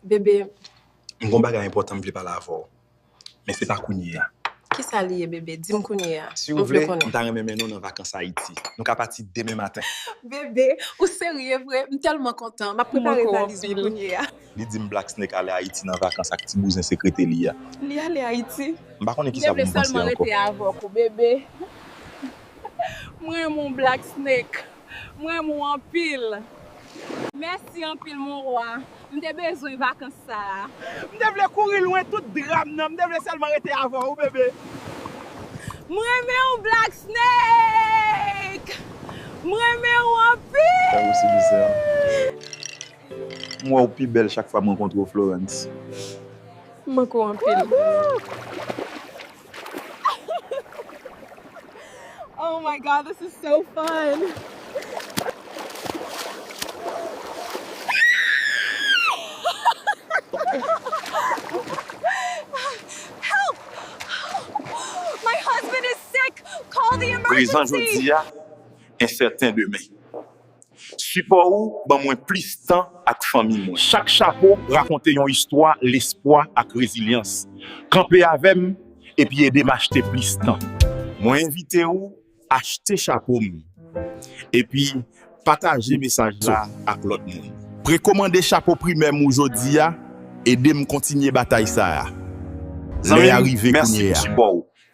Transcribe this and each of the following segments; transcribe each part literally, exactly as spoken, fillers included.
Bebe. M gon bagay enpòtan m vle pale avè w. Men se pa kounye a. Kisa li ye, bebe? Di m kounye a. Si w vle, m ta renmen mennen w nan vakans Ayiti. Nou ka pati demen maten. Bebe, ou serye vre? M tèlman kontan. M ap prepare valiz mwen kounye a. Li di m Black Snake ale Ayiti nan vakans ak ti bouzen sekrete li a. Li ale Ayiti? M pa konnen kisa pou m panse ankò. Avè w, bebe. Mwen renmen w Black Snake. Mwen renmen w anpil. Mèsi anpil, mon roi. M te bezwen vakans sa a. M te vle kouri lwen tout dram nan. M te vle sèlman rete avè w, bebe. Mwen renmen w, Black Snake! Mwen renmen w anpil! M wè w pi bèl chak fwa m rankontre w, Florence. M manke w anpil. Oh my God, this is so fun. Help! My husband is sick. Call the emergency. Prezan jodi a, ensèten demen. Sipò ou ban mwen plis tan ak fanmi mwen. Chak chapo rakonte yon istwa lespwa ak rezilyans. Kanpe avè m epi ede m achte plis tan. Mwen envite w achte chapo m epi pataje mesaj la ak lòt moun. Prekomande chapo primè m ou jodi a, ede m kontinye batay sa a. Lè a rive kounye a.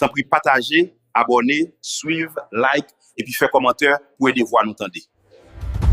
Tanpri pataje, abòne, swiv, like, epi fè kòmantè pou ede vwa nou tande.